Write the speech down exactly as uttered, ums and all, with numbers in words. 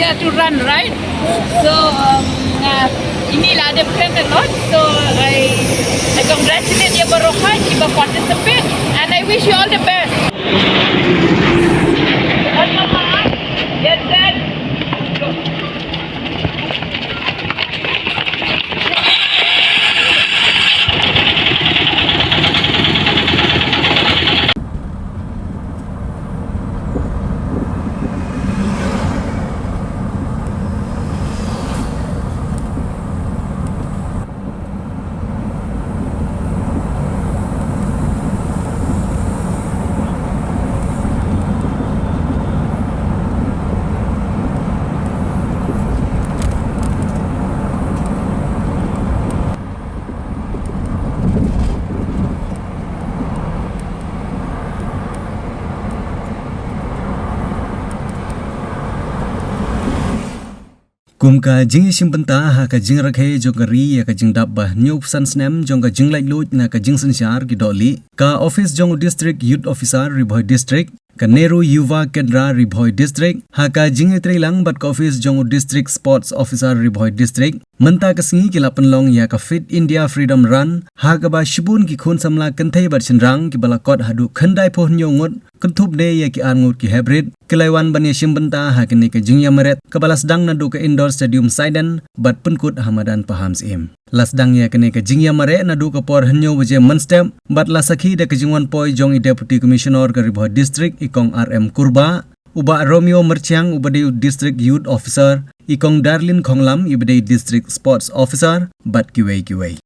To run, right? So, um, uh, ini la ada kren a lot. So, I, I congratulate you baroka, you participate, and I wish you all the best. One more, huh? Yes, sir. Kum ka jingïashim bynta ha ka jingrakhe jong ka ri ïa ka jingdap ba hynñiewphew san snem jong ka jinglaitluid na ka jingsynshar ki dohlieh, ka office jong u District Youth Officer Ri Bhoi District, ka Nehru Yuva Kendra Ri Bhoi District, ha ka jingïatreilang bad ka office jong u District Sports Officer Ri Bhoi District, mynta ka sngi ki la pynlong ïa ka Fit India Freedom Run, ha kaba shibun ki khun samla kynthei bad shynrang kiba la kot haduh khyndaiphew hynñiew ngut, kynthup de ïa ki ar ngut ki heprit, ki la wan ban ïashim bynta ha kane ka jingïamareh kaba la sdang naduh ka Indoor Stadium Saiden bad pynkut ha madan Pahamsyiem. La sdang ïa kane ka jingïamareh naduh ka por hynñiew baje mynstep bad la sakhi da ka jingwan poi jong i Deputy Commissioner ka Ri Bhoi District, i Kong R M Kurbah, u Bah Romeo Myrchiang uba dei u District Youth Officer, i Kong Darlene Khonglam iba dei District Sports Officer, bad kiwei kiwei.